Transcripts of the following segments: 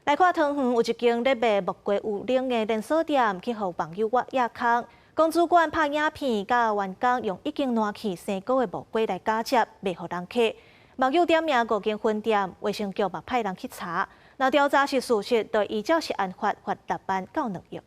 來看桃園有一間咧賣木瓜牛奶的連鎖店，去予網友挖野空，講主管拍影片，佮員工用已經爛去生果的木瓜來假接，賣予人客。網友點名五間分店，衛生局嘛派人去查，若調查是事實，就依照食安法罰6萬到2億。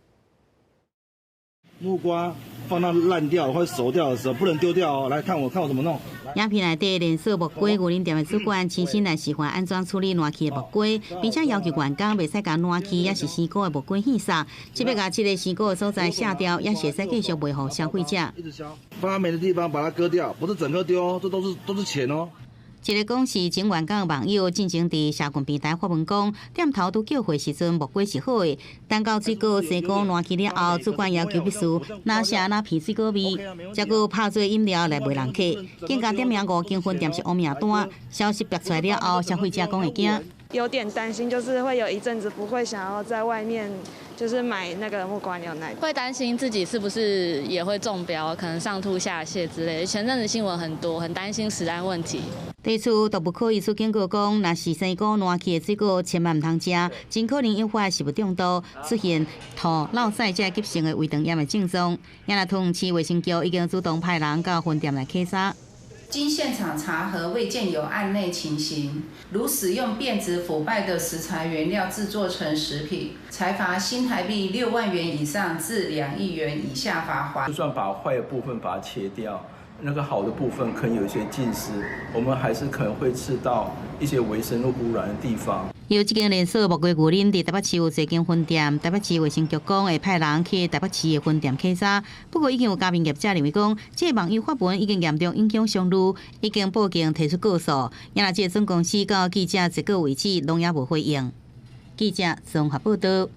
木瓜放到爛掉或熟掉的時候，不能丟掉哦。來看我，看我怎麼弄。影片內底連鎖木瓜牛奶店的主管親身來示範按怎處理爛去的木瓜，並且要求員工袂使共爛去抑是生果的木瓜獻送，這欲共這个生果的所在卸掉，也是會使繼續賣予消費者。一直削，發霉的地方把它割掉，不是整顆丟，這都是錢哦。這个講是前員工的網友進前佇社群平台發文講，店頭拄叫貨時陣木瓜是好的，等到水果生果爛去了後，主管要求必須哪寫哪皮水果味，才閣拍做飲料來賣人客。更加點名五間分店是烏名單，消息爆出來了後，消費者講會驚。有點擔心，就是會有一陣子不會想要在外面就是買那個木瓜牛奶，會擔心自己是不是也會中標，可能上吐下瀉之類。前陣子新聞很多，很擔心食安問題。對此，動物科醫師警告講，若是生果爛去的水果，千萬毋通食，真可能引發食物中毒，出現吐、落屎這急性的胃腸炎的症狀。也若桃園市衛生局已經主動派人到分店來稽查。經現場查核，未見有案內情形，如使用變質腐敗的食材原料製作成食品，裁罰新台幣6萬元以上至2億元以下罰鍰。就算把壞的部分把它切掉，那個好的部分可能有一些浸濕，我們還是可能會吃到一些微生物污染的地方。有這間連鎖木瓜牛奶佇台北市有濟間分店，台北市衛生局講會派人去台北市的分店稽查。不過已經有加盟業者認為講，這個網友發文已經嚴重影響商譽，已經報警提出告訴。也若這個總公司到記者截稿為止，攏猶無回應。記者綜合報道。